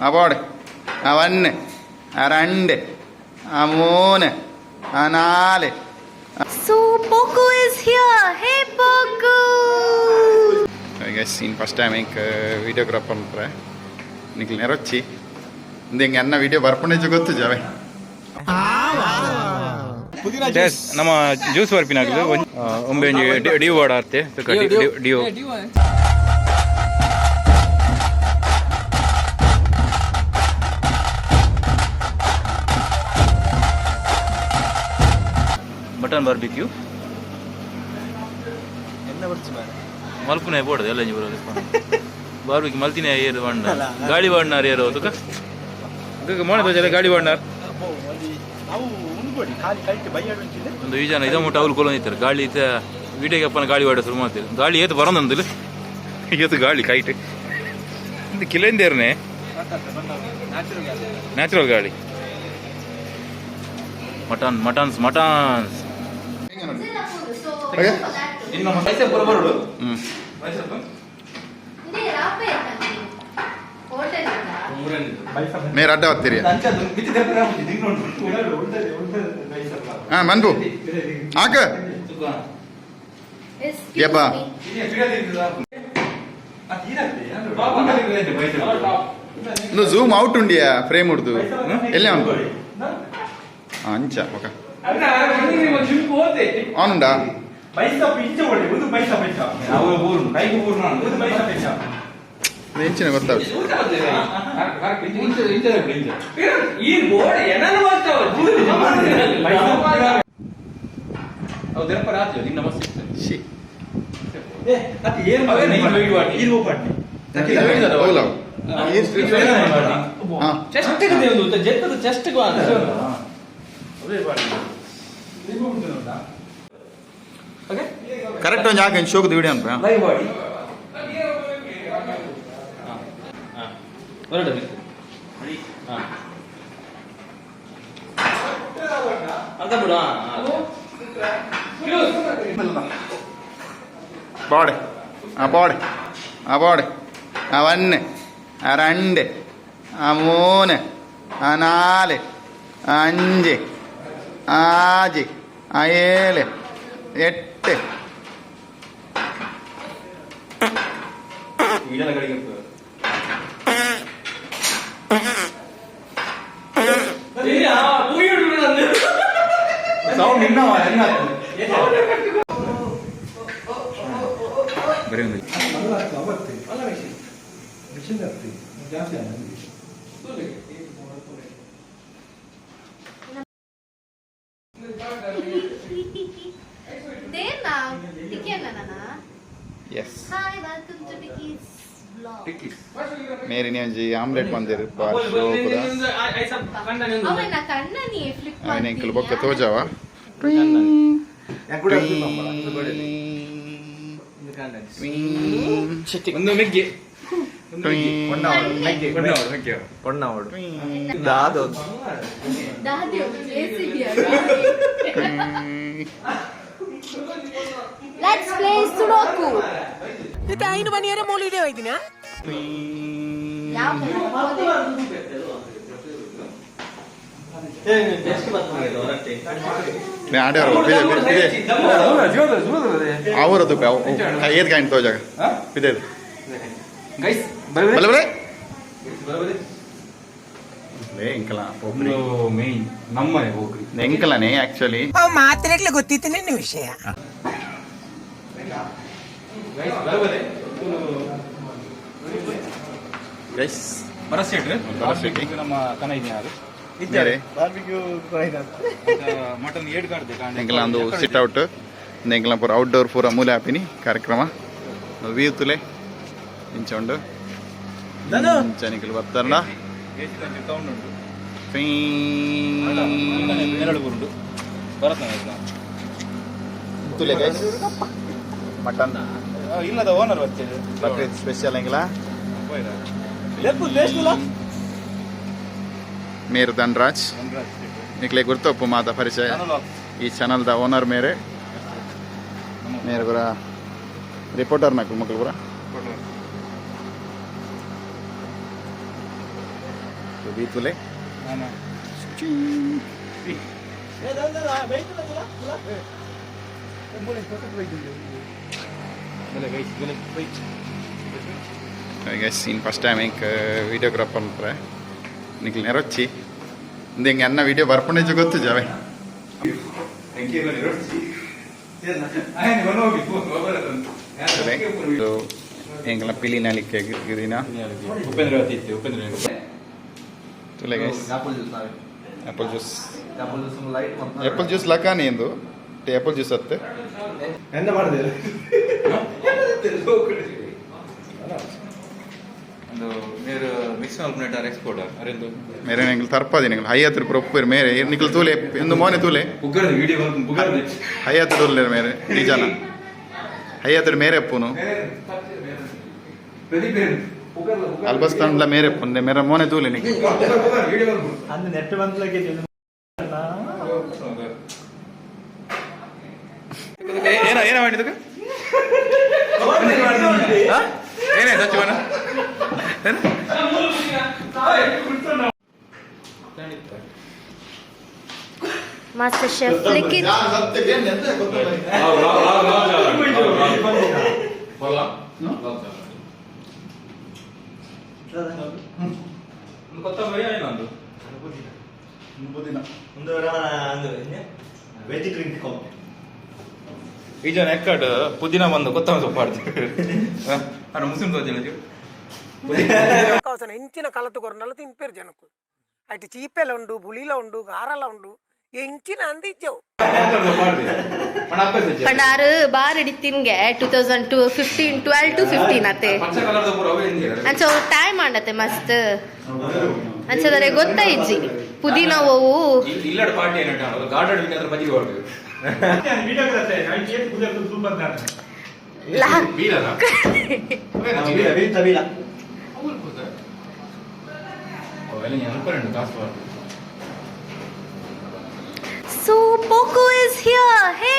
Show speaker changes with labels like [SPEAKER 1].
[SPEAKER 1] ಆ ಬೋಡೆ ಆ ಒನ್ ಆ ರಂಡ್ ಆ ಮೂನು ಆ ನಾಲ್.
[SPEAKER 2] So Poco is here. Hey Poco!
[SPEAKER 1] Guys, in first time ಎಂಕ್ ವಿಡಿಯೋಗ್ರಾಫರ್ ಪನ್ಪರೆ ನಿಕ್ಲು ನೆರೊಚ್ಚಿ ಇಂದು ಎಂಗೆ ಅನ್ನ ವಿಡಿಯೋ ಬರ್ಪುಂಡೆಜ್ ಗೊತ್ತು ಜಾವೆ.
[SPEAKER 3] ನಮ್ಮ ಜ್ಯೂಸ್ ಬರ್ಪಿನಾಗಲು ಒಂಬೆ ಒಂಜಿ ಡ್ಯೂ ವಾಡ ಆರ್ತೆ ಡ್ಯೂ. ಮಟನ್ ಬಾರ್ಬಿಕ್ಯೂ ಮಲ್ಪುನೆ ಬೋಡದು ಎಲ್ಲ ಒಂಜಿ ಬರೋದು. ಬಾರ್ಬಿಕ್ಯೂ ಮಲ್ತಿನೇ ಏರು ಬಣ್ಣ ಗಾಳಿ ಬಾಡ್ನಾರ್ ಏರು ತುಕ ಮೋಣ ತೋಜಲೆ ಗಾಳಿ ಬಾಡ್ನಾರ್. ಒಂದು ಈ ಜನ ಇದ ಮುಟ್ಟ ಅವ್ರು ಕೊಲೊಂದಿತ್ತಾರೆ ಗಾಳಿ ಇತ್ತ ವಿಡಿಯೋಗೆ ಅಪ್ಪನ ಗಾಳಿ ವಾಡ ಶುರು ಮಾಡ್ತೀರಿ. ಗಾಳಿ ಏತು ಬರೋದಂದಿಲ್ಲ, ಏತು ಗಾಳಿ ಕೈಟ್ ಇದು ಕಿಲೆಂದೇರ್ನೆ ನ್ಯಾಚುರಲ್ ಗಾಳಿ. Mutton muttons muttons.
[SPEAKER 1] ಓಕೆ.
[SPEAKER 3] ಇನ್ನು ಬೈಸೆಪ್ ಬರೋಡು.
[SPEAKER 1] ಹ್ಮ್.
[SPEAKER 3] ಬೈಸೆಪ್.
[SPEAKER 2] ಹೋಟೆಲ್.
[SPEAKER 1] ಮೇರ್ ಅಡ್ಡ ಬರ್ತೀರಿ. ಹಾ ಮನ್ಪು ಹಾಕ ಯಬ್ಬಾ. ಇನ್ನು ಝೂಮ್ ಔಟ್ ಉಂಡಿಯಾ ಫ್ರೇಮ್ ಉಡ್ದು ಎಲ್ಲೇ ಉಂಟು ಅಂಚ ಓಕೆ ಆನ್ ಉಂಡಾ? ಎಂಚಿನ ಗೊತ್ತಾಗ. She. ಹೌದಾ? ಹಾ.
[SPEAKER 4] ಚೆಸ್ಟ್ ಜೆತ್ತದ ಚೆಸ್ಟ್.
[SPEAKER 1] ಕರೆಕ್ಟ್ ಒಂದು ಜಾಗ ಶೋಕದ ವಿಡಿಯೋ ಅನ್ಪ.
[SPEAKER 4] ಲೈವ್ ಬಾಡಿ.
[SPEAKER 3] ಹೊರಡು.
[SPEAKER 4] ಅರ್ಧ ಬಿಡು.
[SPEAKER 1] ಬಾಡೆ ಆ ಬಾಡೆ ಆ ಬಾಡೆ ಆ ಒನ್ ಆ രണ്ട് ആ മൂന്ന് ആ നാല് ആ അഞ്ച് ആറ് ആ ഏഴ് എട്ട്.
[SPEAKER 3] ಸೌಂಡ್ ಇನ್ನ ಬರೀ ಒಂದು.
[SPEAKER 2] Dena ಟಿಕೆನಾ?
[SPEAKER 1] S.
[SPEAKER 2] Hi, welcome to Tikki's vlog.
[SPEAKER 1] ಮೇರಿನಿ ಒಂಜಿ ಆಮ್ಲೆಟ್ ಬಂದಿರು ಬಾರಿ ಶೋಕುದ.
[SPEAKER 2] ಅವನ ಕಣ್ಣನಿ ಫ್ಲಿಪ್.
[SPEAKER 1] ಅವನ ಎಂಕಲ್ ಬೊಕ್ಕ ತೋಜಾವ.
[SPEAKER 3] ಒಂದು ಮೆಗ್ಗೆ.
[SPEAKER 2] ದಾದಿ JCB. Let's play Sudoku.
[SPEAKER 5] ಐನು ಮನಿಯರ ಮೂಲಿದೆ ಹೋಯ್ದಿನ.
[SPEAKER 2] ಯಾವ
[SPEAKER 1] ಆಡ್ಯಾರ ಇದೆ ಅವರದು ಏದ್ ಗಾಂಡ್ ತೋಜಾಗ ಇದೆ.
[SPEAKER 3] ಗೈಸ್.
[SPEAKER 1] ಬಲೆ ಬಲೆ ಎಂಕಲ.
[SPEAKER 3] ಮೇನ್ ನಮ್ಮನೆ ಹೋಗ್ರಿ.
[SPEAKER 1] ಎಂಕಲನೇ ಆಕ್ಚುಲಿ.
[SPEAKER 5] ಅವು ಮಾತ್ರೆಗ್ಲ ಗೊತ್ತಿತ್ತೇನೆ ವಿಷಯ.
[SPEAKER 3] ಗೈಸ್ ಬರಬರೆ.
[SPEAKER 1] ಗೈಸ್.
[SPEAKER 3] ಬರಸೆಟ್.
[SPEAKER 1] ಬರಸೆಟ್.
[SPEAKER 3] ನಮ್ಮ ಕನ ಇದೆ ಅದು.
[SPEAKER 1] ಮೇರೆ.
[SPEAKER 3] ಮಟನ್ ಏಡ್ ಕಾಡ್ದೆ.
[SPEAKER 1] ಎಂಕಲ ಒಂದು ಸಿಟ್ ಔಟ್ ಎಂಕಲ ಪೂರ ಔಟ್ಡೋರ್ ಪೂರ ಮೂಲೆ ಆಪಿನಿ ಕಾರ್ಯಕ್ರಮ ವ್ಯೂ ತುಲೆ ಇಂಚ ಉಂಡು. ಇಂಚ ನಿಕಲ್ ಬತ್ತಾರಣ.
[SPEAKER 3] ಸೌಂಡ್ ಉಂಟು. ನೆರಳು ಉಂಟು ಬರತ್ತ.
[SPEAKER 1] ತುಲೆ ಗೈಸ್ ಮಟನ್.
[SPEAKER 3] ಇಲ್ಲದ ಓನರ್ ಬರ್ತೇವೆ.
[SPEAKER 1] ಬಕ್ರೀದ್ ಸ್ಪೆಷಲ್ ಎಂಕಲ. ಮೇರ್ ಧನ್ರಾಜ್ ನಿಕ್ಲೆ ಗುರ್ತೊಪ್ಪು ಮಾತ ಪರಿಚಯ. ಈ ಚಾನಲ್ದ ಓನರ್ ಮೇರೆ. ಮೇರೆ ಪೂರ ರಿಪೋರ್ಟರ್ ನಕಲ್ ಮಕ್ಕಳು ಪೂರ. ಸೊ ವೀತುಲೆ. ಗೈಸ್, ಇನ್ ಫಸ್ಟ್ ಟೈಮ್ ಎಂಕ್ ವಿಡಿಯೋಗ್ರಾಫರ್ ಪನ್ಪರೆ ನಿಕ್ಲು ನೆರೊಚ್ಚಿ. ಇಂದು ಎಂಗೆ ಅನ್ನ ವಿಡಿಯೋ ಬರ್ಪುಂಡೆಜ್ ಗೊತ್ತು ಜಾವೆ. ಸೊ ಎಂಕಲ್ನ ಪಿಲಿ ನಲಿಕೆ ಗಿರಿನ.
[SPEAKER 3] ಉಪೇಂದ್ರ ಇತ್ತು, Upendra.
[SPEAKER 1] ತುಲೆ guys.
[SPEAKER 4] Apple juice.
[SPEAKER 1] Apple juice.
[SPEAKER 4] Apple juice light.
[SPEAKER 1] Apple juice ಲಕಾನಿ ಎಂದು ಆಪಲ್ ಜ್ಯೂಸ್ ಅತ್ತೆ.
[SPEAKER 4] ಎಂತ ಮಾಡಿದೆ?
[SPEAKER 3] ಒಂದು ಮೇರು ಮಿಕ್ಸ್ ಮಲ್ಪುನೇಟಾರ್ ಎಕ್ಸ್ಪೋರ್ಟ್ ಅರೆಂದು.
[SPEAKER 1] ಮೇರೆ ಎಂಕಲ್ ತರ್ಪಾದಿ ನಿಕಲ್ ಹೈ ಹತ್ರ ಪ್ರೊಪ್ಪೇರ್ ಮೇರೆ. ನಿಕಲ್ ತೂಲೆ ಎಂದು ಮೋನೆ ತೂಲೆ.
[SPEAKER 3] ಪುಗ್ಗರ್ದು ವಿಡಿಯೋ ಪುಗ್ಗರ್ದು.
[SPEAKER 1] ಹೈ ಹತ್ರ ಉಲ್ಲೇರ್ ಮೇರೆ, ಈ ಜನ ಹೈ ಹತ್ರ ಮೇರೆ ಅಪ್ಪುನು.
[SPEAKER 3] ಪ್ರದೀಪ್.
[SPEAKER 1] ಅಲ್ಬಸ್ತಾಂಡ್ಲ ಮೇರೆ ಪುಂದೆ ಮೇರೆ ಮೋನೆ ತೂಲೆ ನಿಕಲ್.
[SPEAKER 4] ಅಂದು ನೆಟ್ ಬಂದ್ಲಕ್ಕೆ.
[SPEAKER 3] ಏನ ಏನ ಮಾಡಿದ್ದಕ್ಕೆ? ಏನೇ ಸಚಿವನ?
[SPEAKER 2] Master chef Likhith.
[SPEAKER 3] ಕೊತ್ತಂಬರಿ ಏನೊಂದು.
[SPEAKER 6] ಒಂದು ವೆಜ್ ಡ್ರಿಂಕ್ ಕಾಫಿ.
[SPEAKER 3] ಈ ಜನ ಎಕ್ಕಡ್ ಪುದೀನ ಬಂದು ಕೊತ್ತಂಬರಿ ಸೊಪ್ಪು ಆಡ್ತೀವಿ ಅಣ್ಣ ಮುಸ್ಲಿಂ ತೋಜಿಲ್ಲ.
[SPEAKER 5] ಅವಸನ ಇಂಚಿನ ಕಲತು ಕೊರ್ನಲ್ಲ ತಿನ್ಪೇರು ಜನಕ್ಕು. ಅಟ್ ಚೀಪೆಲ ಉಂಡು, ಬುಳಿಲ ಉಂಡು, ಗಾರಲ ಉಂಡು, ಎಂಚಿನ ಅಂದಿಜ್ಜವು.
[SPEAKER 2] ಪಂಡ ಆರು ಬಾರ್ ಹಿಡಿ ತಿನ್ಗೆ 2002 15, 12 to 15 ಅತ್ತೆ.
[SPEAKER 3] ಪಚ್ಚ ಕಲರ್ದ ಪೂರ ಅವೇ ಹಿಂಗೆ.
[SPEAKER 2] ಅಂಚ ಟೈಮ್ ಆಂಡತೆ ಮಸ್ತ್ ಅಂಚದರೆ ಗೊತ್ತ ಇಜ್ಜಿ ಪುದೀನ ಓವು.
[SPEAKER 3] ಇಲ್ಲಡ ಪಾರ್ಟಿ ಏನಿಟ್ಟು ಗಾರ್ಡನ್ ವಿನಾದ್ರ ಬಜ್ಜಿಗೆ ಹೊರಡ್ತೀವಿ.
[SPEAKER 2] ಲಾ.
[SPEAKER 3] ಬೀಲನ.
[SPEAKER 6] ಬೀಳ.
[SPEAKER 3] ಅವೆಲ್ಲ ನೆನಪು ಕಾಸು.
[SPEAKER 2] So Poco is here. Hey